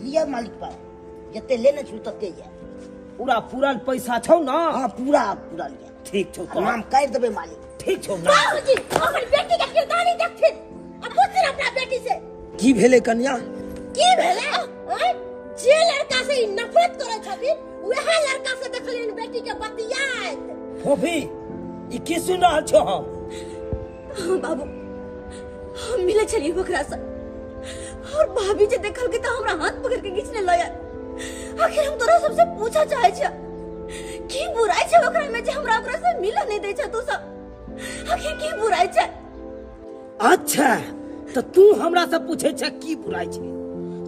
लिअ मालिक पाइ जते लेने छी तते ये। पूरा पूरल पैसा छौ ना? हाँ पूरा पूरल ये। ठीक छौ तो नाम काटि देबै मालिक। ठीक छौ ना बाबूजी, हमर बेटी के किरदानी देखथिन आ पूछथिन अपना बेटी से की भेलै कन्या, की भेलै? जे लड़का से ई नफरत करै छथिन वएह लड़का से देखलियन बेटी के बतियाइत। फोफी ई की सुन रहल छौ हम? हाँ बाबू, हम मिले छलियै ओकरा से और भाभी जे देखल के तऽ हमरा हाथ पकड़ के घिचने लऽ आयल। आखिर हम तोरा सबसे पूछा चाहे छियै की बुराई छै ओकरा में जे हमरा ओकरा से मिलऽ नहीं दै छै तू सब? आखिर की बुराई छै? अच्छा तऽ तू हमरा से पूछे छै की बुराई छै,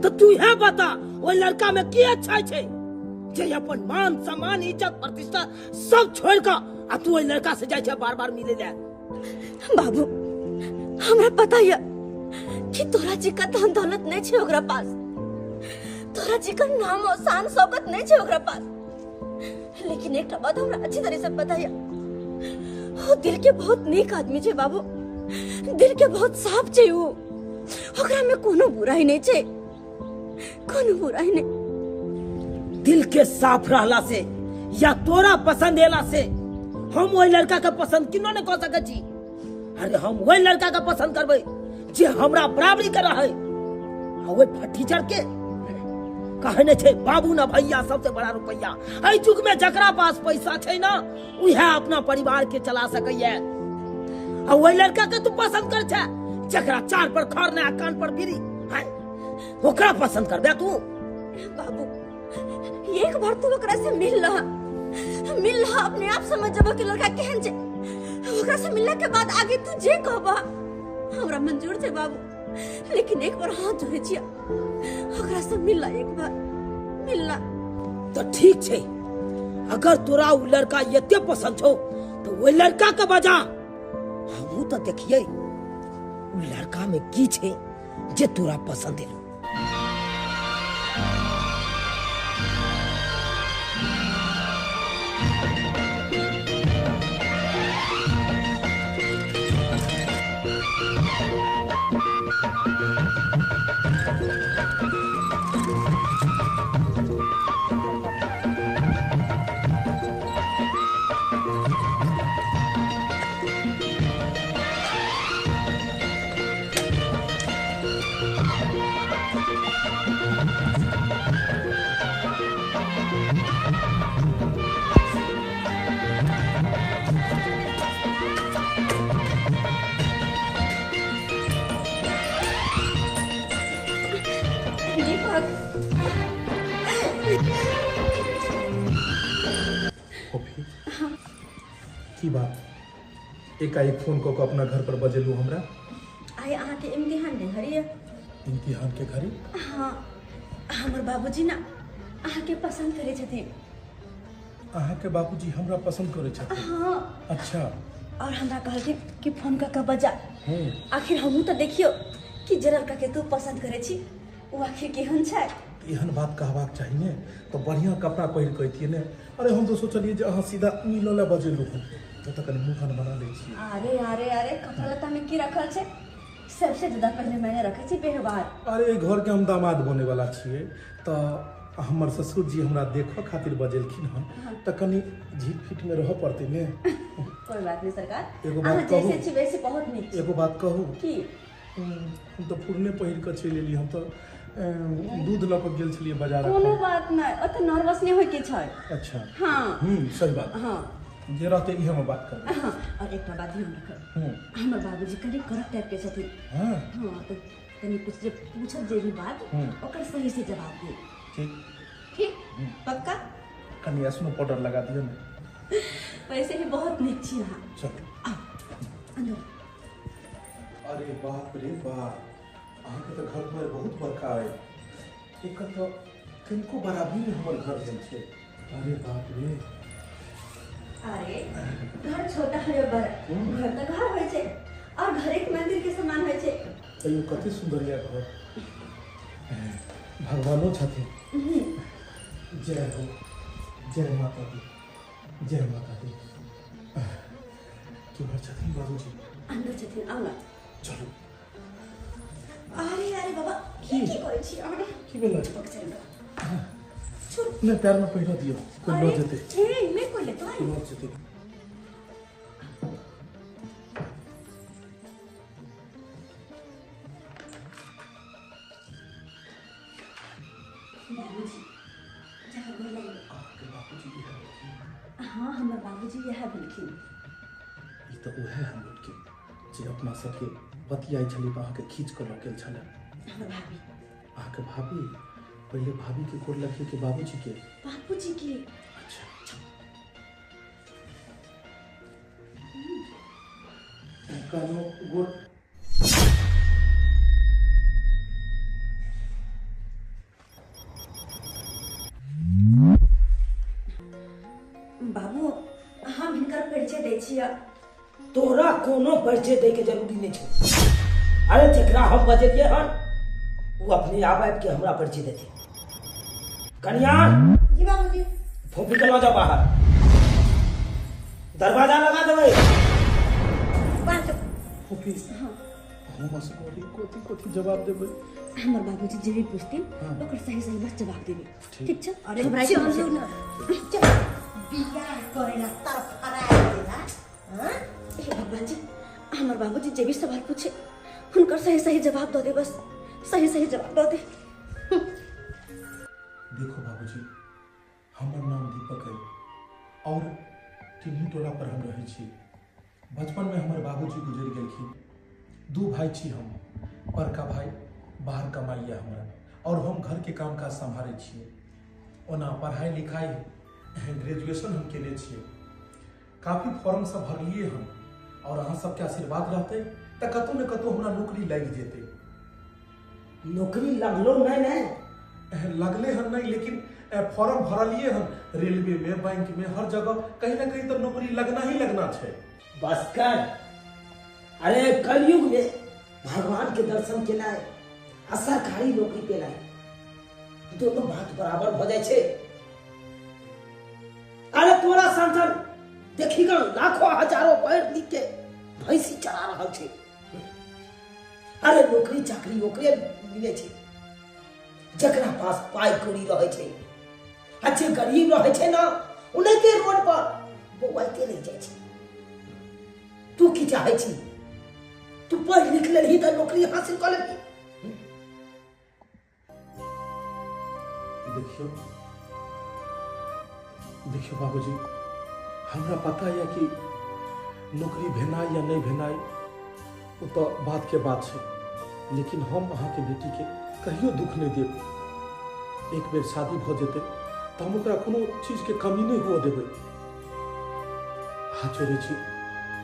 तऽ तू इएह बता ओहि लड़का में की अच्छा छै जे अपन मान सम्मान इज्जत प्रतिष्ठा सब छोड़ कऽ आ तू ओहि लड़का से जाइ छै बार बार मिले ले? बाबू हमरा पता ये कि तोरा जी का धन दौलत नहीं छै ओकरा पास, तोरा जी का नाम और शान शौकत नहीं छै ओकरा पास, लेकिन एकटा बात हमरा अच्छी तरह से पता ये, वो दिल के बहुत नीक आदमी छै बाबू, दिल के बहुत साफ छै वो, ओकरा में कोनो बुराई नहीं छै, कोनो बुराई नहीं। दिल के साफ रहला से या तोरा पसंद एला से हम ओहि लड़का के पसंद किनो नहीं कऽ सकै छी। अरे हम ओहि लड़का के पसंद करबै जे हमरा बराबरी कर रहे। आ ओहि फटीचर के कहे नहीं छै बाबू ना भैया सबसे बड़ा रुपैया। एहि युग में जकरा पास पैसा छै ना उएह अपना परिवार के चला सकैया। आ ओहि लड़का के तू पसंद कर छै जकरा चार पर खर ना कान पर बीड़ी, ओकरा पसंद करबे तू? बाबू एक बार तू ओकरा से मिल रहा, मिल रहा अपने आप समझ जब कि लड़का केहन छै। ओकरा से मिलला के बाद आगे तू जे कहबा हमरा मंजूर छै बाबू, लेकिन एक बार हाथ जोड़े छियै ओकरा से मिलला, एक बार मिलला। तो ठीक छै, अगर तोरा उ लड़का एते पसंद छौ तो ओहि लड़का के बजा, हमहूँ तो देखियै उ लड़का में की छै जे तोरा पसंद एलो। की बात एकाएक फोन कऽ के अपना घर पर बजेलू हमरा? आइ अहाँके इम्तिहान के घड़ी है। इम्तिहान के घड़ी? हाँ, हमर बाबूजी ना अहाँके पसंद करे छथिन। अहाँके बाबूजी हमरा पसंद करे छथिन? हाँ। अच्छा। और हमरा कहलखिन कि फोन कऽ के बजा। आखिर हमहूँ तऽ देखियौ कि जे लड़का के तू पसंद करे छी वो आखिर केहन छै। एहन बात कहबाक चाही ने, तो बढ़िया कपड़ा पहिर के अइतियै ने। अरे हम तो सोचलियै जे अहाँ सीधा मिलऽ लए बजेलू हन, तऽ कनि मुँह कान बना लै छी। अरे अरे अरे कपड़ा लत्ता में की रखल छै? सबसे ज्यादा पहले मैंने रखे छी व्यवहार। अरे घर के हम दामाद बने वाला छियै, तऽ हमर ससुर जी हमरा देखऽ खातिर बजेलखिन हन, तऽ कनि झीट फीट में रहऽ पड़तै ने। कोई बात नहीं सरकार, एगो बात कहू, जैसे छी वैसे बहुत नीक। एगो बात कहू की? हम तऽ फुरने पहिर कऽ चलि एली, हम तऽ दूध लऽ कऽ गेल छलियै बाजार। कोनो बात नहि, ओते नर्वस नहि होय के छै। अच्छा। हाँ। सही बात। हाँ, जे रहते इहे में बात करबै। हाँ, और एकटा बात ध्यान रखब, हमर बाबूजी कनि कड़क टाइप के छथिन। हाँ। हाँ, तऽ कनि कुछ जे पूछब जे भी बात ओकर सही से जवाब दे। ठीक ठीक पक्का? कनि स्नो पाउडर लगा दियौ ने। वैसे ही बहुत नीक छी अहाँ। चलू अंदर। अरे बाप रे बाप, अहाँके तऽ घर दुआरि बहुत बड़का अइ, एकर तऽ कनिको बराबरी नहि हमर घर भेल छै। अरे बाप रे। अरे घर छोटा है बड़ा, घर तऽ घर होइ छै और घर एक मंदिर के समान होइ छै। तैयो कते सुंदर यऽ घर, भगवानो छथिन। जय हो, जय माता दी, जय माता दी। केम्हर छथिन बाबूजी? अंदर छथिन, आउ ना। चलू। अरे अरे बाबा की की करै छी अहाँ? की भेलै? नहि पैर में पहिरा दियौ, कोई लऽ जेतै। ए नहि कोई लेतै, लऽ जेतै। बाबूजी जहाँ गोर लगबै। हाँ हमर बाबूजी इएह भेलखिन। ई तऽ उएह हम लड़की जे अपना सबके बतियाइ छलै तऽ अहाँके खींच कऽ लऽ गेल छलै। हमर भाभी। अहाँके भाभी? पहिले भाभी के गोर लगिए कि बाबूजी के? बाबूजी के। अच्छा कहलहुँ गोर। बाबू हम हिनकर परिचय दै छियै। तोरा कोनो परिचय दै के जरूरी नहीं छै। अरे जकरा हम बजेलियै हन वो अपने आप आबि के हमरा परिचय देते। कन्या। जी बाबूजी। फूफी के लऽ जाओ बाहर, दरवाजा लगा देबै। फूफी हम असगरे कथी कथी जवाब देबै? हमर बाबूजी जे भी पूछथिन ओकर सही सही बस जवाब देबै, ठीक छै? अरे चलू ना, बियाह करेला तरफराय देला। हां हे भगवान जी, हमर बाबूजी जे भी सवाल पूछे हुनकर सही सही जवाब दऽ दे, बस सही सही जवाब दऽ दे। देखो बाबूजी, हमर नाम दीपक है और टिन्ही टोला पर हम रहै छी। बचपन में हमर बाबूजी गुजरि गेलखिन। दू भाई छी हम, बड़का भाई बाहर कमाइया हमरा और हम घर के काम काज सम्हारै छियै। ओना पढ़ाई लिखाई ग्रेजुएशन हम केने छियै, काफी फॉर्म सब भरलिए हम और अहाँ सबके आशीर्वाद रहतै तऽ कतहु ने कतहु हमरा नौकरी लागि जेतै। नौकरी लगलो नहीं? नहीं लगले हन नहीं, लेकिन फॉर्म भरलिए हन रेलवे में, बैंक में, हर जगह कहीं ना कहीं तो नौकरी लगना ही लगना है। बस कर। अरे कलयुग में भगवान के दर्शन केनाइ आ सरकारी नौकरी पेनाइ दोनों बात बराबर हो जाए छे। अरे तोरा संतान देखी गल लाखों हजारों पढ़ लिख के भैंसी चरा रहल छे। अरे नौकरी चाकरी ओकरे मिले छे जकरा पास पाई कौड़ी रहे छे। अच्छे गरीब रहे छे ना उनके रोड पर बौआइते रहि जाइ छे। तू की चाहे छी? तू पढ़ लिख लेलही तऽ नौकरी हासिल कऽ लेबही। देखियो देखियो बाबूजी, हमरा पता यऽ कि नौकरी भेनाइ या नहीं भेनाइ ओ तऽ बात के बात छै, लेकिन हम अहाँके बेटीके कहियो दुख नहीं देब। एक बेर शादी भऽ जेतै तऽ हम ओकरा कोनो चीजके कमी नहीं हुअ देबै। हाथ जोड़ै छी,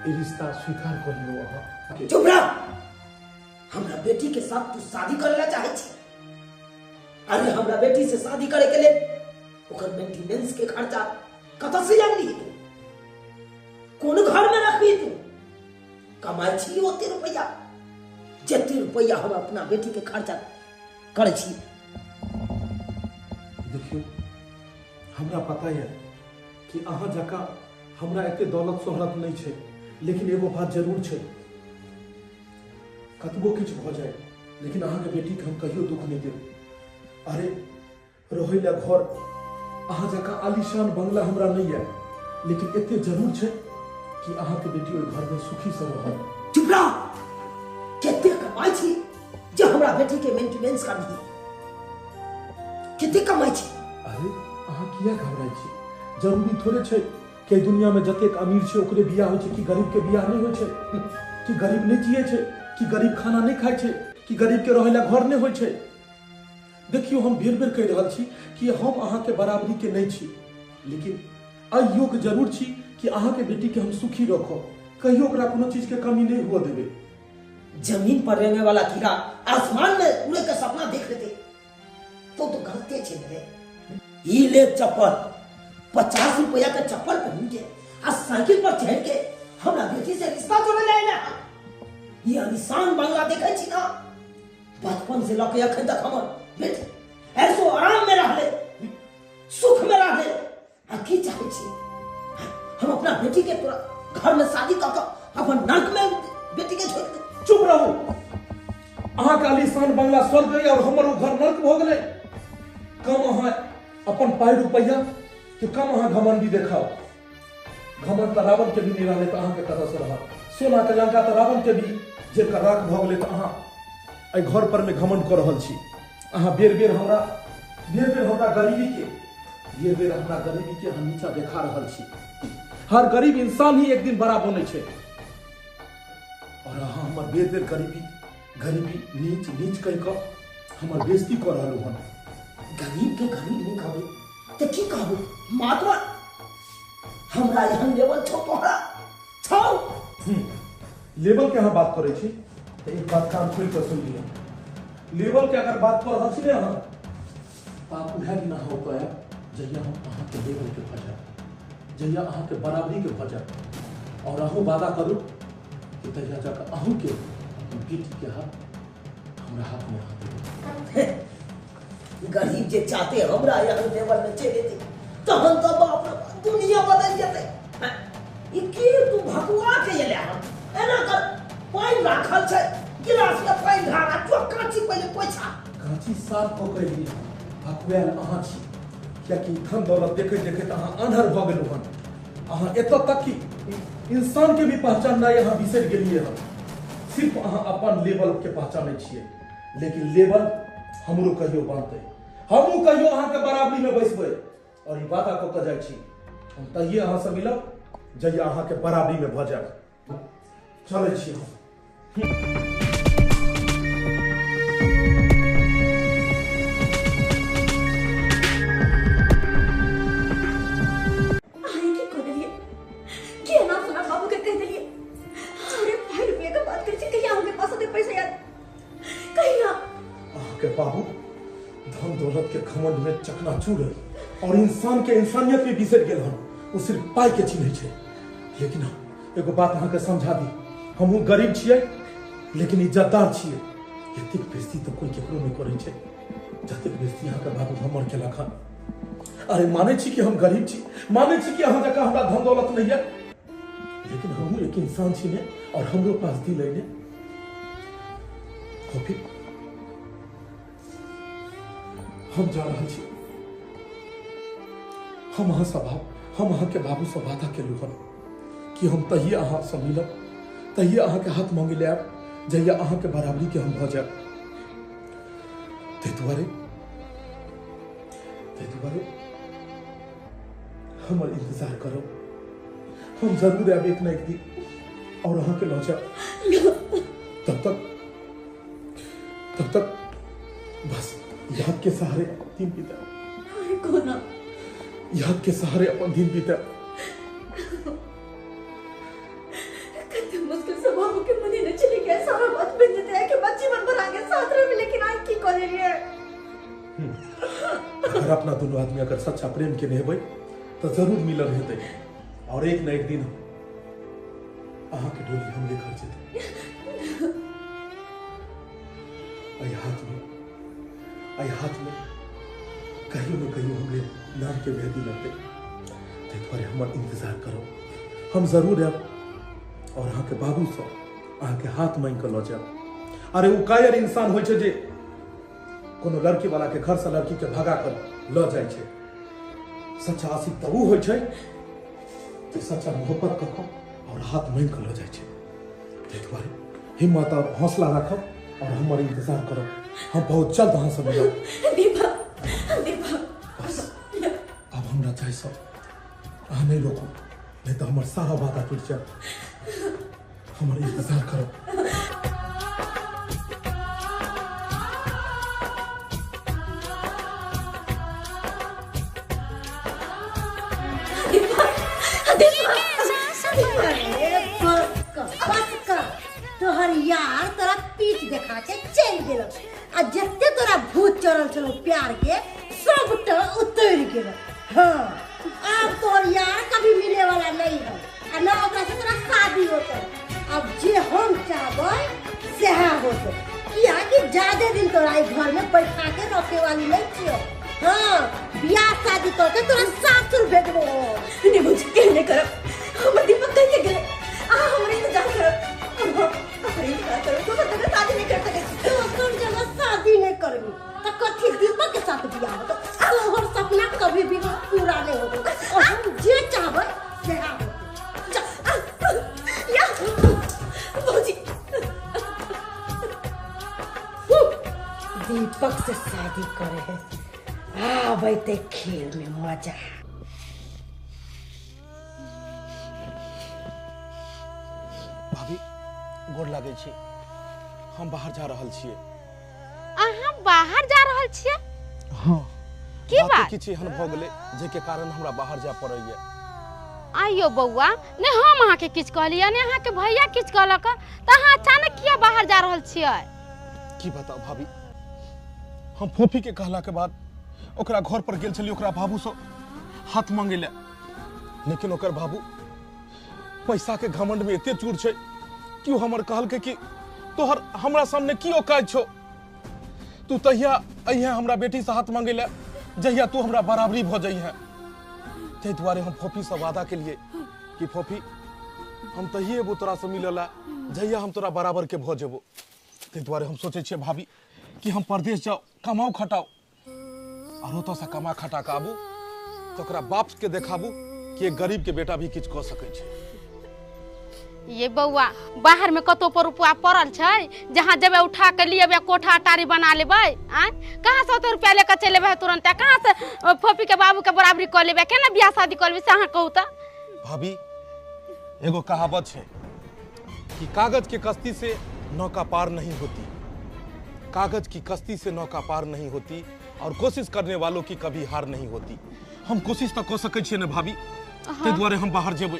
ई रिश्ता स्वीकार कऽ लियौ अहाँ। चुप रह। हमरा बेटी के साथ तू शादी करे ला चाहे छी? अरे हमरा बेटी से शादी करे के लेल ओकर मेंटेनेंस के खर्चा कतऽ से आनबही तू? कोन घर में रखबी तू? कमाई छी ओते रुपया, जते रुपया हम अपना बेटी के खर्चा करै छी। देखियौ हमरा पता यऽ कि अहाँ जकाँ हमरा एते दौलत शोहरत नहीं छै, लेकिन एगो बात जरूर छै, कतबो किछु भऽ जाए लेकिन अहाँके बेटीके हम कहियो दुख नहीं देब। अरे रहै लए घर अहाँ जकाँ आलीशान बंगला हमरा नहीं है, लेकिन एते जरूर छै कि अहाँके बेटी ओहि घरमे सुखी से रहत। चुप रह। कते कमाइ छी जे हमरा बेटी के मेंटेनेंस करबही? कते कमाइ छी? अरे अहाँ किया घबराइ छी? जरूरी थोड़े छै कि दुनिया में जतेक अमीर छै ओकरे बियाह होइ छै, कि गरीब के बियाह नहीं होइ छै, कि गरीब नहीं जिए छै, कि गरीब खाना नहीं खाइ छै, कि गरीब के रहै लए घर नहीं होइ छै। देखियौ हम बेर बेर कहि रहल छी कि हम अहाँके बराबरी के नहीं छी, लेकिन एहि योग्य जरूर छी कि अहाँके बेटी के हम सुखी रखब, कहियो ओकरा कोनो चीज के कमी नहीं हुअ देबै। जमीन पर रहने वाला कीड़ा आसमान में उड़े के सपना देख लेते तो गलते छे रे। ई ले चप्पल, 50 रुपया के चप्पल पहन के आ साइकिल पर चढ़ के हमरा बेटी से रिश्ता जोड़े ले ना। ई आलीशान बंगला देखै छी ना, बचपन से लऽ के अखन तक हमर बेटी ऐसो आराम में रहले, सुख में रहले। आ की चाहे छी हम अपना बेटी के तोरा घर में शादी कऽ के अपन नर्क में बेटी के छोड़ दे? चुप रहू। अहाँके आलीशान स्वर्ग अइ और हमर ओ घर नर्क भऽ गेलै। कम अहाँ अपन पाइ रुपैआ के कम अहाँ घमंडी देखाउ। घमंड तऽ रावण के भी नहि रहलै तऽ अहाँके कतऽसँ रहत? सोना के लंका तऽ रावण के भी जेकर राख भऽ गेलै, तऽ अहाँ एहि घर पर मे घमंड कऽ रहल छी। अहाँ बेर बेर हमरा, बेर बेर हमरा गरीबी के, बेर बेर हमरा गरीबी के अहाँ नीचा देखा रहल छी। हर गरीब इंसान ही एक दिन बड़ा बनै छै और अहाँ हमर बेर बेर गरीबी गरीबी नीच नीच कहि कऽ हमर बेइज्जती कऽ रहलहुँ हन। गरीब के गरीब नहीं कहबै तऽ की कहबै? मात्र हमरा एहन लेवल छौ तोहरा छौ। लेवल के अहाँ बात करै छी तऽ एक बात कान खोलि कऽ सुनि लिअ। लेवल के अगर बात कऽ रहल छी ने अहाँ, तऽ आब उएह दिन अहाँ ओतऽ आयब जहिया हम अहाँके लेवल के भऽ जायब, जहिया अहाँके बराबरी के भऽ जायब। और अहूँ वादा करू कि तहिया जाकऽ अहूँके अपन बेटीके हाथ हमरा हाथमे अहाँ देबै। गरीब जे चाहते हमरा एहन लेवल में चलि एतै तहन तऽ बाप रे बाप दुनिया बदलि जेतै। ई की तू भकुआ के एले हन? एना कर, पानि राखल छै गिलास में, पानि ढार आ जो काँची पहिले पोछा। काँची साफ कऽ के एलियै हन। भकुआयल अहाँ छी, कियाकि धन दौलत देखैत देखैत अहाँ आन्हर भऽ गेलहुँ हन। अहाँ एतऽ तक कि इंसान के भी पहचाननाइ अहाँ बिसरि गेलियै हन। सिर्फ अहाँ अपन लेवल के पहचानै छियै, लेकिन लेवल हमरो कहियो बनतै, हमहूँ कहियो अहाँके बराबरीमे बैसबै। और ई वादा कऽ कऽ जाइ छी, हम तहिये अहाँसँ मिलब जहिया अहाँके बराबरीमे भऽ जायब। चलै छी हम। अहाँ की कऽ देलियै? की एना सोना बाबू के कहि देलियै? अरे 5 रुपया के बात करै छी, कहिया अहाँके पास ओते पैसा यार? कहिया? अहाँके बाबू धन दौलत के घमंड में चकनाचूर है और इंसान के इंसानियत भी बिसरि गेल हन। ओ सिर्फ पाई के चिन्है छै। लेकिन हम एगो बात अहाँके समझा दी, हमहूँ गरीब छियै लेकिन इज्जतदार छियै। एतेक बेइज्जती तऽ कोई केकरो नहि करै छै जतेक बेइज्जती अहाँके बाबू हमर केलक हन। अरे मानै छी कि हम गरीब छी, मानै छी कि अहाँ जकाँ हमरा धन दौलत नहीं है, लेकिन हमहूँ एक इंसान छी ने और हमरो पास दिल है ने। कॉफी हम जा रहल छी। हम अहाँ से भाव, हम अहाँ के बाबू से वादा केलहुँ हन कि हम तहिए अहाँ से मिलब, तहिए अहाँ के हाथ मांगे ले आयब जहिया अहाँ के बराबरी के हम भऽ जायब। ताहि दुआरे, ताहि दुआरे हमर इंतजार करब, हम जरूर आयब एक न एक दिन और अहाँ के लऽ जायब। तब तक, तब तक बस याद के सहारे दिन बिताओ। कोना याद के सहारे अपन दिन बिताओ। कते मुश्किल से बाबू के मने न चली गया, सारा बात बन जते है कि बच्ची मन भर आगे साथ रहे, लेकिन आज की करे रही है? अगर अपना दोनों आदमी अगर सच्चा प्रेम के नेबै तो जरूर मिलन हेतै और एक न एक दिन अहाँ के डोली हमरे घर जेतै। एहि हाथ में, एहि हाथ में कहियो न कहियो हमरे नाम के मेहंदी लगतै। ताहि दुआरे हमर इंतजार करो, हम जरूर आयब और अहाँ के बाबू सँ अहाँ के हाथ मांगि कऽ लऽ जायब। अरे ओ कायर इंसान होइ छै जे कोनो लड़की वाला के घर से लड़की के भगा कर लऽ जाइ छै। सच्चा आशिक तऽ उ होइ छै जे सच्चा मोहब्बत कऽ कऽ और हाथ मांगि कऽ लऽ जाइ छै। ताहि दुआरे हिम्मत और हौसला राखब और हमर इंतजार करब, हम बहुत जल्द अहाँ से मिलब। दीपक, दीपक। बस आब हमरा जाइ सब अहाँ नहीं रोकू, नहीं तो हमर सारा वादा टूट जायत। हमर इंतजार करब। तोहर यार तोरा पीठ देखा के चलि गेल आ जते तोरा भूत चढ़ल छलो प्यार के सबटा उतरि गेल। हाँ आब तोहर यार कभी मिले वाला नहीं है आ न ओकरा से तोरा शादी होतै। अब जे हम चाहबै सेहा होतै, कियाकि ज्यादा दिन तोरा ई घर में बैठा के रखे वाली नहीं छियो। हाँ बियाह शादी करके तोरा सासुर भेजबो। नहीं मुझे कहने करब, हमर दीपक कहिए गेलै, अहाँ हमर इंतजार करब। अब हम इंतजार करब, दोसर जगह शादी नहीं कर सकै छी। दोसर जगह शादी नहीं कथी दीपक के साथ बियाह होतो। तोहर सपना कभी भी पूरा नहीं होतो और हम जे चाहबै सेहा होतो। या भौजी दीपक से शादी करे है, आबै ते खेल में मजा। भाभी गोर लागै छी, हम बाहर जा रहल छियै। अहाँ बाहर जा रहल छियै? हाँ। की बात? किछु एहन भऽ गेलै जाहिके कारण हमरा बाहर जाय पड़ैया। आइयो बौआ, ने हम अहाँके किछु कहलियै ने अहाँके भैया किछु कहलक, तऽ अहाँ अचानक किया बाहर जा रहल छियै? की बताउ भाभी, हम फोफी के कहला के बाद ओकरा घर पर गेल छलियै ओकरा बाबूसँ हाथ मांगे लए, लेकिन ओकर बाबू पैसा के घमंड में एते चूर छै कि ओ हमर कहलकै कि तोहर हमरा सामने की औकात छौ, तू तहिया अइहे हमरा बेटी से हाथ मांगे लए जहिया तू हमरा बराबरी भऽ जइहे। ताहि दुआरे हम फोफी से वादा केलियै कि फोफी हम तहिए एबो तोरा से मिलऽ लए जहिया हम तोरा बराबर के भऽ जेबो। ताहि दुआरे हम सोचै छियै भाभी कि हम परदेश जाओ, कमाओ खटाओ और ओतऽ से कमा खटा के आबू तऽ ओकरा बाप के देखाबू कि एक गरीब के बेटा भी किछु कऽ सकै छै। ये बौआ, बाहर में कतौ पर रुपया पड़ल छै जहाँ जेबै उठा के लियेबै कोठा अटारी बना लेबै? आँय, कहाँ से ओते रुपया लेके चलि एबै तुरंत? कहाँ से फोफी के बाबू के बराबरी कऽ लेबै? केना बियाह शादी कऽ लेबै से अहाँ कहू तऽ? भाभी एगो कहावत छै कि कागज के कश्ती से नौका पार नहीं होती, कागज की कश्ती से नौका पार नहीं होती और कोशिश करने वालों की कभी हार नहीं होती। हम कोशिश तऽ कऽ सकै छियै ने भाभी, ताहि दुआरे हम बाहर जेबै,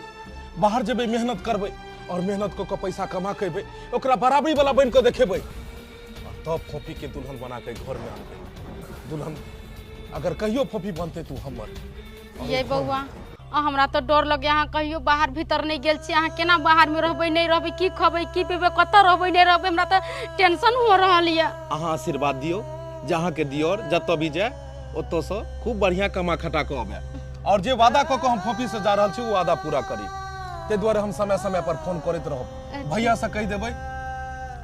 बाहर जेबै, मेहनत करबै और मेहनत कऽ कऽ पैसा कमा के अयबै, ओकरा बराबरी वाला बनि कऽ देखेबै और तब फोफी के दुल्हन बना के घर में आनबै। दुल्हन अगर कहियो फोफी बनतै तू हमर। ये बौआ, हमरा तऽ डर लगे, अहाँ कहियो बाहर भीतर नहीं गेल छी, अहाँ केना बाहर में रहबै नहीं रहबै, की खबै की पीबै, कतऽ रहबै नहीं रहबै, हमरा तऽ टेंशन हो रहल यऽ। अहाँ आशीर्वाद दियौ जे अहाँके दियोर जतऽ भी जाय ओतऽसँ खूब बढ़िया कमा खटा कऽ अबै और जे वादा कऽ कऽ हम फोफी से जा रहल छी ओ वादा पूरा करी। ताहि दुआरे हम समय समय पर फोन करैत रहब, भैया से कहि देबै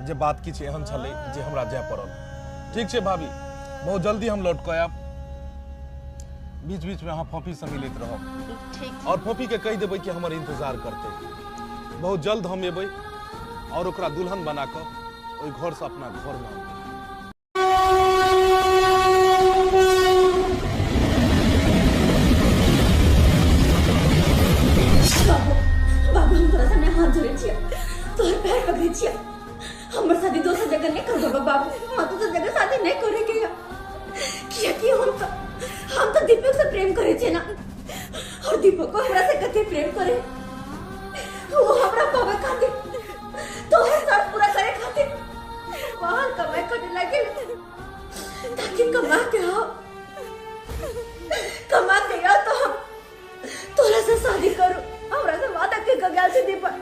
जे बात किछु एहन छलै जे हमरा जाय पड़ल। ठीक छै भाभी, बहुत जल्दी हम लौट कऽ आयब। बीच बीच में अहाँ फोफी से मिलैत रहब। ठीक। और फोफी के कहि देबै कि हमर इंतजार करतै, बहुत जल्द हम एबै और ओकरा दुल्हन बना कऽ ओहि घर से अपना घर में आनबै। बाबू, हम तोरा सामने हाथ जोड़ै छियै, तोहर पैर पकड़ै छियै, हमर शादी दोसर जगह नहीं करबा बाबू, हमरा दोसर जगह शादी नहीं करे के या, कियाकि हम तो दीपक से प्रेम करे छियै ना, और दीपक को हमरा से कते प्रेम करे, वो हमरा पावे खातिर तोहर शर्त पूरा करे खातिर बाहर कमाई करे लगे, ताकि कमा के आओ, कमा के आओ तो हम तोरा से शादी करू। हमरा से वादा कर के गेल छै दीपक,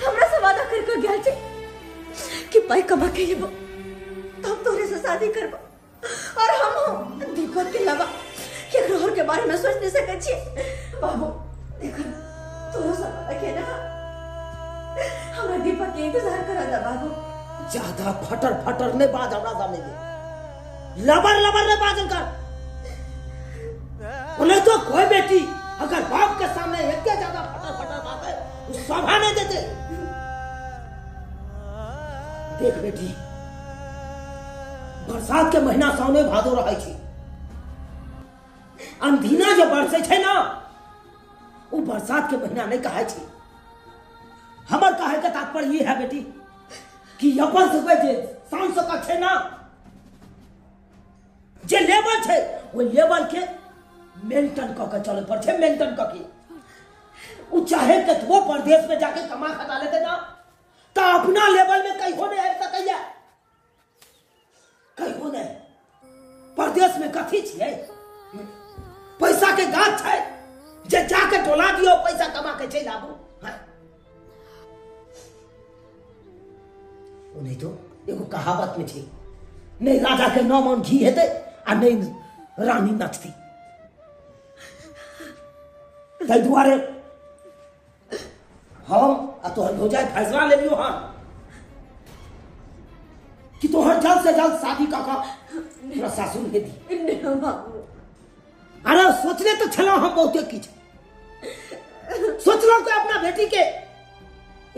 हमरा से वादा कर के गेल छै कि पाई कमा के अयबो तब तोरे से शादी करबो, और हम दीपक के अलावा केकरो और के बारे में सोच नहीं सकै छियै। बाबू देखो तोरो से वादा के ना, हमरा दीपक के इंतजार करा दा बाबू। ज्यादा फटर फटर नहीं बाज हमरा सामने में, लबर लबर नहीं बाजल कर। बोले तो कोई बेटी अगर बाप के सामने एक ज्यादा फटर फटर बात है वो शोभा नहीं देते। देख बेटी, बरसात के महीना साउने भादो रहै छै, अंधीना जो बरसै छै ना वो बरसात के महीना नहीं कहै छै। हमर कहे के तात्पर्य ये है बेटी कि अपन सबके जे शान शौकत छै ना, जे लेवल छै वो लेवल के मेंटेन कऽ के चले पर छै, मेंटेन कऽ के। उ चाहे कतबो परदेश में जाके कमा खटा लेते ना तो अपना लेवल में कहियो नहीं आबि सकैया, कहियो नहीं। परदेश में कथी छियै? पैसा के गाछ छै जे जाके डोला दियौ पैसा कमा के चलि आबू। नहीं तो एगो कहावत में छै, नहीं राजा के 9 मन घी हेतै आ नहीं रानी नचती। ताहि दुआरे हम आ तोहर भौजाइ फैसला लेलियौ हन कि तोहर जल्द से जल्द शादी कऽ कऽ तोरा सासुर भेज दी। अरे सोचने तो छलहुँ हम बहुते किछु, सोचलहुँ कि अपना बेटी के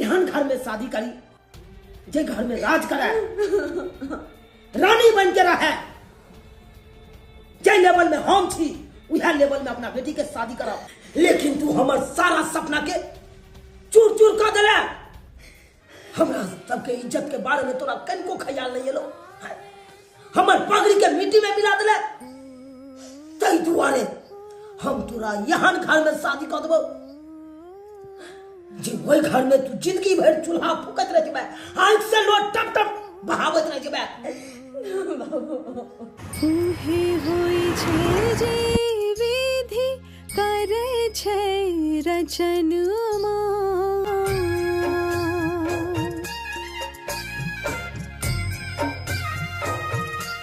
एहन घर में शादी करी जे घर में राज करे, रानी बन के रहे। जे लेवल में हम छी उहे लेवल में अपना बेटी के शादी करब, लेकिन तू हमर सारा सपना के चूर चूर कर देले। हमरा सबके इज्जत के बारे में तोरा कनको ख्याल नहीं एलो, हमर पगड़ी के मिट्टी में मिला देले। तै दुआरे हम तोरा एहन घर में शादी कर देबो जे ओहि घर में तू जिंदगी भर चूल्हा फूकैत रह जेबे, आँखि से लोर टप टप बहाबैत रह जेबे। उहे होइ छै जे विधि करै छै रचनमा,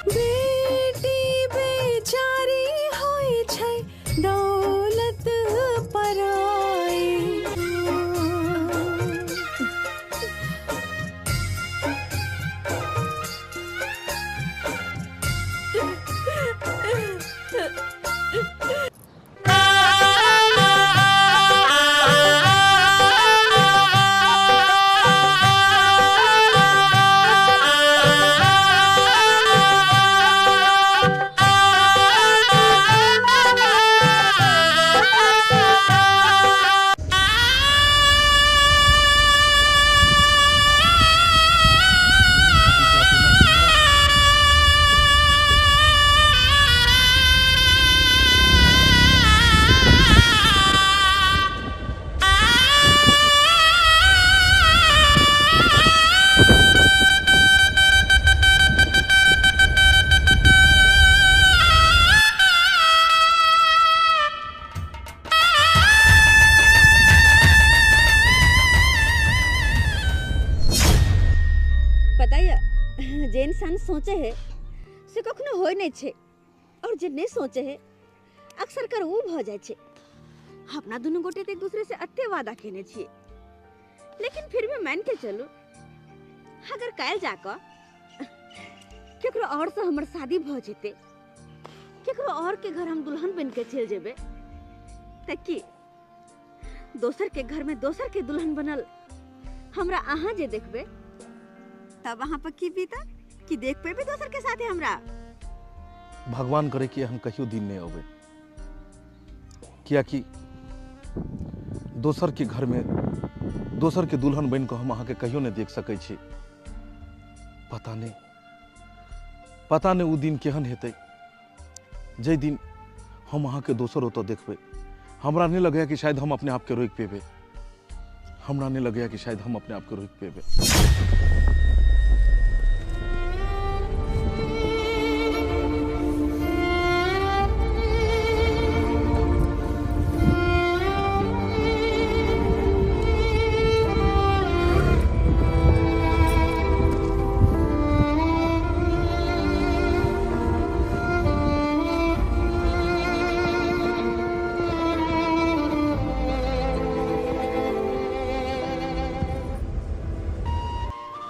बेटी बेचारी होइ छै दौलत पराई। जे इंसान सोचे है से कखनो होय नहीं छे, और जे नहीं सोचे है अक्सर कर वो भ जाय छे। अपना दुनू गोटे एक दूसरे से अत्ते वादा केने छिए, लेकिन फिर भी मान के चलू अगर काल्हि जाकऽ केकरो और से हमर शादी भ जेते, केकरो और के घर हम दुल्हन बन के चल जेबे, त की दोसर के घर में दोसर के दुल्हन बनल हमरा अहाँ जे देखबे तब वहाँ पर की बीता कि देख पेबे दोसर के साथे हमरा। भगवान करे कि हम कहियो दिन नहीं अबे, कियाकि दोसर के घर में दोसर के दुल्हन बन के हम अहाँ के कहियो नहीं देख सकै छी। पता नहीं उ दिन केहन हेतै जै दिन हम अहाँ के दोसर ओतऽ देखबै। हमरा नहीं लगैया कि शायद हम अपने आप के रोकि पेबै, हमरा नहीं लगैया कि शायद हम अपने आप के रोकि पेबै।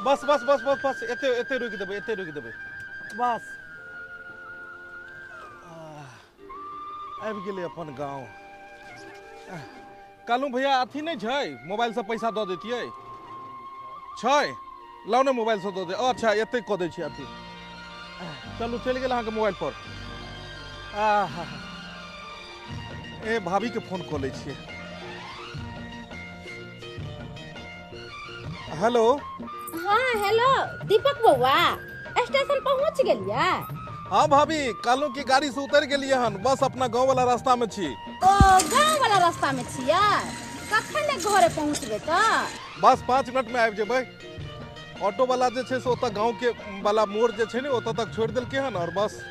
बस बस बस बस बस एते एते रोकि देबै, एते रोकि देबै, बस आबि गेलै अपन गाँव। कालू भैया अथी नहीं छै, मोबाइल से पैसा दऽ दैतियै? छै, लाउ ने मोबाइल से दऽ दे। अच्छा एते कऽ दै छी अथी। चलू चलि गेल अहाँके मोबाइल पर। आहा ए भाभी के फोन कऽ लै छियै। हेलो। हाँ हेलो दीपक बउआ, स्टेशन पहुँच गेलियै? हाँ भाभी, कालू की गाड़ी से उतर गेलियै हन, बस अपना गाँव वाला रास्ता में छी। ओ गाँव वाला रास्ता में छियै? कखन घरे पहुँचबै तऽ? बस 5 मिनट में आबि जेबै। ऑटो वाला जे छै से ओतऽ गाँव के वाला मोड़ जे छै ने ओतऽ तक छोड़ि देलकै हन, और बस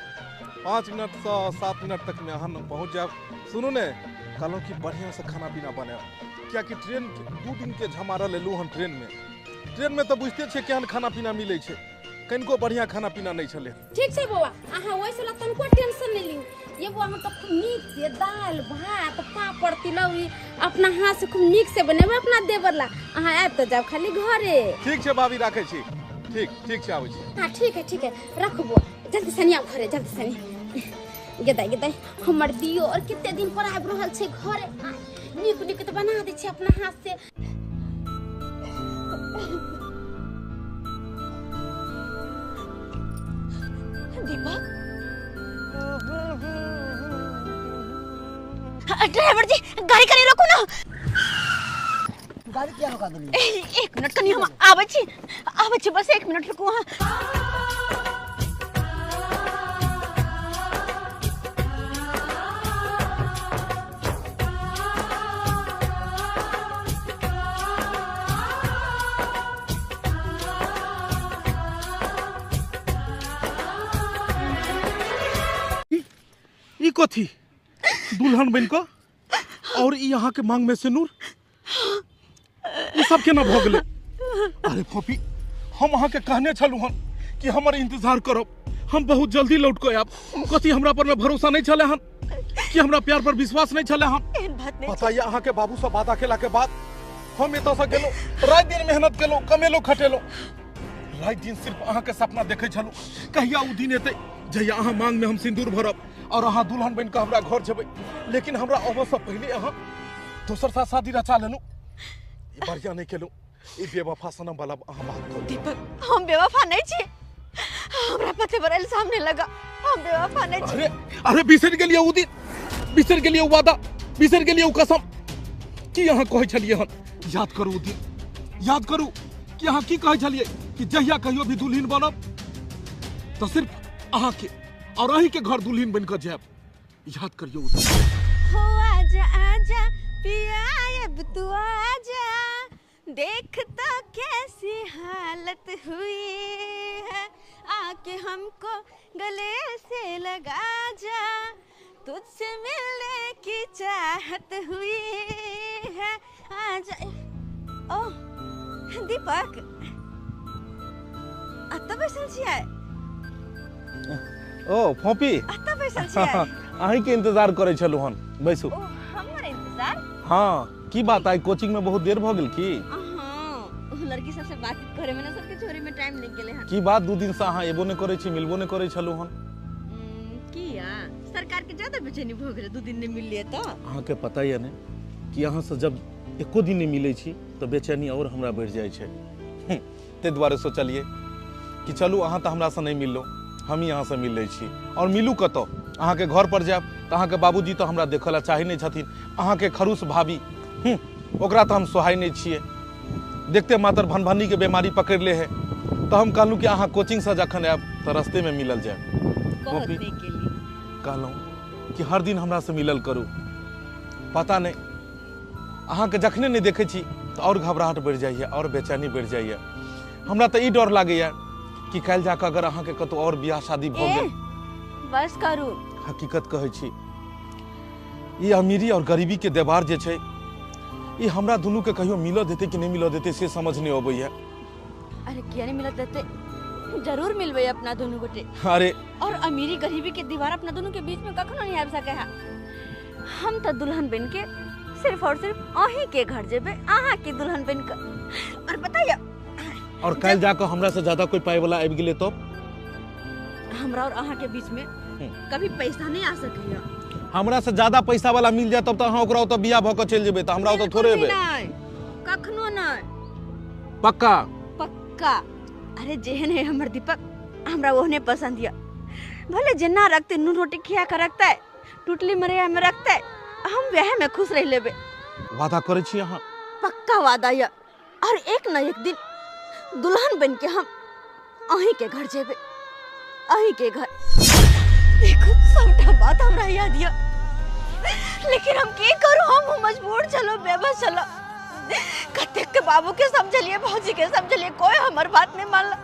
5 मिनट से 7 मिनट तक में अहाँ पहुँच जायब। सुनू ने, कहलहुँ कि बढ़िआँ से खाना पीना बनायब, कियाकि ट्रेन 2 दिन के झमारल एलहुँ हन ट्रेन में। ट्रेन में तऽ बुझिते छियै केहन खाना पीना मिलै छै, कनिको बढ़िआँ खाना पीना नहि छलै। ठीक छै बौआ, अहाँ ओहिसँ लए तनिको टेंशन नहि लियौ। ये बौआ हम तऽ खूब नीक से दालि भात पापड़ तिलौरी अपना हाथ से खूब नीक से बनेबै अपना देवर ला। अहाँ आबि तऽ जाउ खाली घरे। ठीक छै भाभी, राखै छी। ठीक ठीक छै, आबै छी। हां ठीक है ठीक है, रखू बौआ, जल्दी से आउ घरे, जल्दी से। गेदाइ गेदाइ हमर दियो और कते दिन पर आबि रहल छै घरे, नीक नीक तऽ बना दै छै अपना हाथ से। दीपक, ड्राइवर जी गाड़ी कनी रोकू ना। गाड़ी किया रोका देली? एक मिनट कनी हम आबै छी, आबै छी, बस एक मिनट रुकू अहाँ। ई कथी दुल्हन बन कऽ और ई यहाँ के मांग में सिनूर, ई सब केना भऽ गेलै? अरे फोपी, हम अहाँ के कहने छलहुँ हन कि हमर इंतजार करब, हम बहुत जल्दी लौट कऽ आयब। कथी हमरा पर में भरोसा नहीं छलै हन? कि हमरा प्यार पर विश्वास नहीं छलै हन? पता ये अहाँ के बाबू से वादा केला के बाद हम एतऽ से गेलहुँ, राति दिन मेहनत केलहुँ, कमेलहुँ खटेलहुँ, राति दिन सिर्फ अहाँ के सपना देखै छलहुँ, कहिया ओ दिन एतै जहिया अहाँ मांग में हम सिंदूर भरब और अहाँ दुल्हन बन कऽ हमरा घर जेबै। लेकिन हमरा अबै से पहिले अहाँ दोसर साथ शादी रचा लेलहुँ, ई बढ़िया नहीं केलहुँ, ई बेवफा सनम वाला अहाँ बात करू। दीपक, हम बेवफा नहीं छी, हमरा पते पर सामने लगा, हम बेवफा नहीं छी। अरे अरे बिसरि गेलियै ओ दिन, बिसरि गेलियै ओ वादा, बिसरि गेलियै ओ कसम की अहाँ कहै छलियै हन? याद करू ओ दिन, याद करू कि अहाँ की कहै छलियै कि जहिया कहियो भी दुल्हन बनब तऽ सिर्फ अहाँ के और अहीं के घर दुल्हन बन कऽ जायब। याद करियौ ओ दिन। हो आजा आजा पिया अब तू आजा, देख तो कैसी हालत हुई है, आके हमको गले से लगा जा, तुझसे मिलने की चाहत हुई है, आजा। ओ दीपक, अतऽ बैसल छियै? ओ फोपी, अतऽ बैसल छियै? अहीं के इंतजार करै छलहुँ हन, बैसू। ओ हमर इंतजार? हाँ, की बात, आई कोचिंग में बहुत देर भऽ गेल की? हाँ, लड़की सबसे बातचीत करे में ना सबके छोरी में टाइम लग गेलै हन। की बात, 2 दिन से अहाँ एबो नहि करै छी, मिलबो नहि करै छलहुँ हन? किया सरकार के ज्यादा बेचैनी भऽ गेलै, 2 दिन नहि मिललियै तऽ? अहाँ के पता यऽ ने कि अहाँ से जब एको दिन नहि मिलै छी तऽ बेचैनी और हमरा बढ़ि जाइ छै, ताहि दुआरे सोचलियै कि चलू अहाँ तऽ हमरा से नहि मिललहुँ, हम ही अहाँ से मिल लै छी। और मिलू कतऽ? अहाँ के घर पर जायब तऽ अहाँ के बाबूजी तऽ हमरा देखऽ लए चाहै नहि छथिन, अहाँ के खरूस भाभी ओकरा तऽ हम सोहाइ नहि छियै, देखते मात्र भनभनी के बीमारी पकड़ि ले है, तऽ हम कहलहुँ कि अहाँ कोचिंग से जखन आयब तऽ रस्ते में मिलल जायब। कहलहुँ कि हर दिन हमरा से मिलल करू, पता नहीं अहाँ के जखने नहीं देखै छी तऽ और घबराहट बढ़ि जाइए और बेचैनी बढ़ि जाइए। हमरा तऽ ई डर लागैए कि काल्हि जाकऽ अगर अहाँ के कतौ और बियाह शादी भऽ गेल। बस करू, हकीकत कहै छी ई अमीरी और गरीबी के देवार जे छै ई हमरा दुनू के कहियो मिलऽ देतै कि नहीं मिलऽ देतै से समझ नहीं अबैया। अरे किया नहीं मिलत देतै, जरूर मिलबै अपना दुनू गोटे। अरे और अमीरी गरीबी के दीवार अपना दुनू के बीच में कखनो नहीं आबि सकै है। हम तो दुल्हन बन के सिर्फ और सिर्फ अहीं के घर जेबै, अहाँ के दुल्हन बन के। और बताइए, और काल्हि जाकऽ हमरा से ज्यादा कोई पाई वाला आबि गेलै तो हमरा और अहाँ के बीच में कभी पैसा नहीं आ सकैया। हमरा से ज्यादा पैसा वाला मिल जाए तब तो अहाँ ओकरा ओतऽ बियाह भऽ कऽ चलि जेबै, तऽ हमरा ओतऽ थोड़े एबै। कखनो नहीं, पक्का पक्का। अरे जेहन है हमर दीपक, हमरा ओहने पसंद यऽ, भले जेना रखते नून रोटी खिया के रखते, टुटली मरैया में रखते, हम वह में खुश रह लेबे। वादा करै छी अहाँ? पक्का वादा यऽ, और एक न एक दिन दुल्हन बन के हम अहीं के घर जेबे, अहीं के घर। देखो सबटा बात हमरा याद यऽ, लेकिन हम की करू, हम मजबूर चलो, बेबस चलो। कतेक के बाबू के समझलिए, भौजी के समझलिए, कोई हमर बात नहीं मानला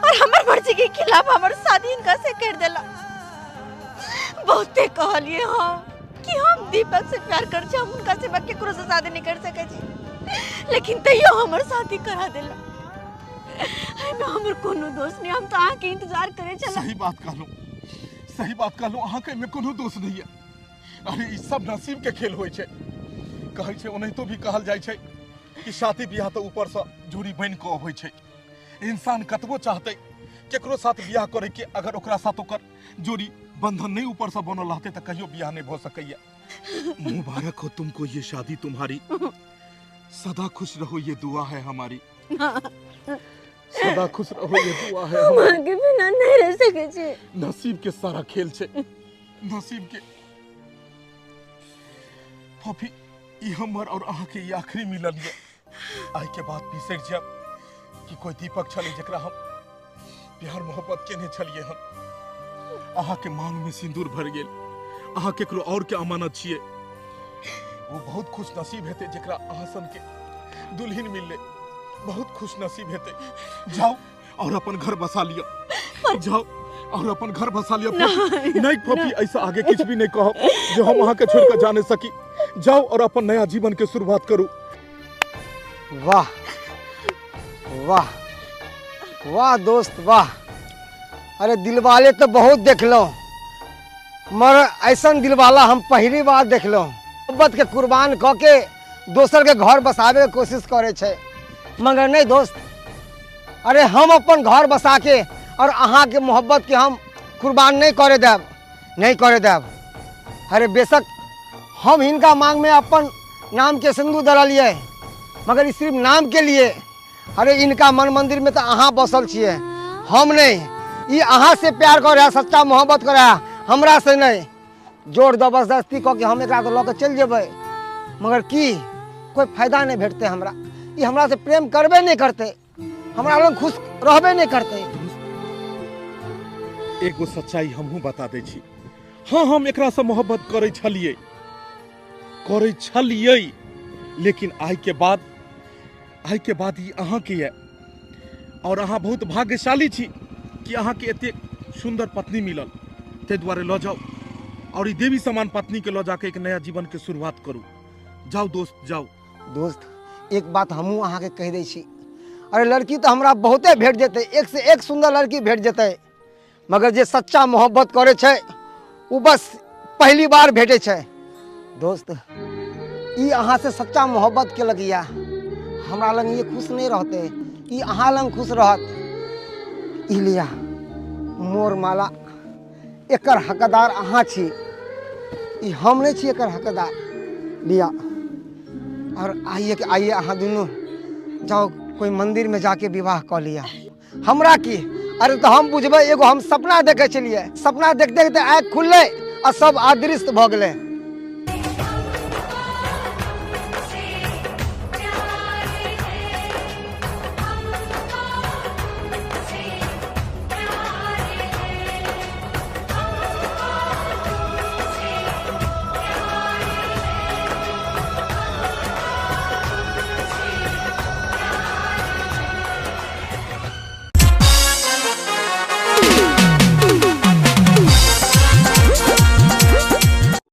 और हमर मर्जी के खिलाफ हमर शादी इनका से कर देला। बहुते कहलिए हम कि हम दीपक से प्यार कर छी, हम उनका सिवा केकरो से शादी नहीं कर सकै छी, लेकिन तैयो हमर शादी करा देला। एहिमे हमर कोनो दोष नहीं, हम तो अहाँ के इंतजार करे छला। सही बात कहलहुँ, सही बात कहलहुँ, अहाँ के एहिमे कोनो दोष नहीं है। अरे ई सब नसीब के खेल होइ छै, कहै छै ओनाहितो भी कहल जाइ छै कि शादी बियाह तऽ ऊपर से जोड़ी बनि कऽ अबै छै। इंसान कतबो चाहते केकरो साथ बियाह करे के, अगर ओकरा साथ ओकर जोड़ी बंधन नहीं ऊपर से बनल रहते तो कहियो बियाह नहीं भ सकैया। मुबारक हो तुमको ये शादी तुम्हारी, सदा खुश रहो ये दुआ है हमारी, सदा खुश रहो ये दुआ है हमारी। के बिना नहीं रह सके छी। नसीब के सारा खेल छे, नसीब के। फफी ई हमर और अहाँ के ई आखिरी मिलन ये, आई के बाद बिसरि जाब कि कोई दीपक छलै जकरा हम प्यार मोहब्बत केने छलिए। हम अहाँ के मांग में सिंदूर भर गेल, अहाँ केकरो और के अमानत छिए। वो बहुत खुश नसीब हेतै जकरा अहाँ सन के दुल्हन मिलले, बहुत खुश नसीब हेतै। जाओ और अपन घर बसा लियो, जाओ और अपन घर बसा लियो। नहीं फफी ऐसा आगे किछ भी नहीं कहो जो हम अहाँ के छोड़ के जा नहीं सकी। जाओ और अपन नया जीवन के शुरुआत करू। वाह वाह वाह दोस्त वाह। अरे दिलवाले तो बहुत देखलो, मगर ऐसा दिलवाला हम पहली बार देखलो। मोहब्बत के कुर्बान क के दोसर के घर बसावे के कोशिश करे छे, मगर नहीं दोस्त। अरे हम अपन घर बसा के और अहाँ के मोहब्बत के हम कुर्बान नहीं करे देब, नहीं करे देब। अरे बेशक हम हिनका मांग में अपन नाम के सिंदूर दरलिए, मगर ई सिर्फ नाम के लिए। अरे इनका मन मंदिर में तो अहाँ बसल छिए, हम नहीं। ई अहाँ से प्यार करे, सच्चा मोहब्बत करे, हमरा से नहीं। जोर जबरदस्ती कऽ के हम एकरा तो लऽ के चलि जेबै, मगर की कोई फायदा नहीं भेटतै हमरा। ई हमरा से प्रेम करबे नहीं करतै, हमरा लग खुश रहबे नहीं करतै। एगो सच्चाई हमहूँ बता दै छी। हाँ हम एकरा से मोहब्बत करै छलियै, करै छलियै, लेकिन आइ के बाद ई अहाँ के ये, और अहाँ बहुत भाग्यशाली छी कि अहाँ के एतेक सुंदर पत्नी मिलल। ताहि दुआरे लऽ जाओ और ई देवी समान पत्नी के लऽ जाके एक नया जीवन के शुरुआत करू। जाओ दोस्त जाओ। दोस्त एक बात हमहूँ अहाँ के कहि दै छी, अरे लड़की तो हमरा बहुते भेट जेतै, एक से एक सुंदर लड़की भेट जेतै, मगर जे सच्चा मोहब्बत करे छै ओ बस पहली बार भेटै छै। दोस्त ई अहाँ से सच्चा मोहब्बत केलक या, हमरा लग ये खुश नहीं रहते, ई अहाँ लग खुश रहत। ई लिया मोर माला, एकर हकदार अहाँ छी, ई हम नहीं छी एकर हकदार। लिया और आइए के आइए अहाँ दुनू जाओ कोई मंदिर में जाके विवाह कऽ लिया। हमरा की, अरे तो हम बुझबै, एगो हम सपना देखे छलियै, सपना देख देखते आँखि खुललै आ सब अदृश्य भऽ गेलै।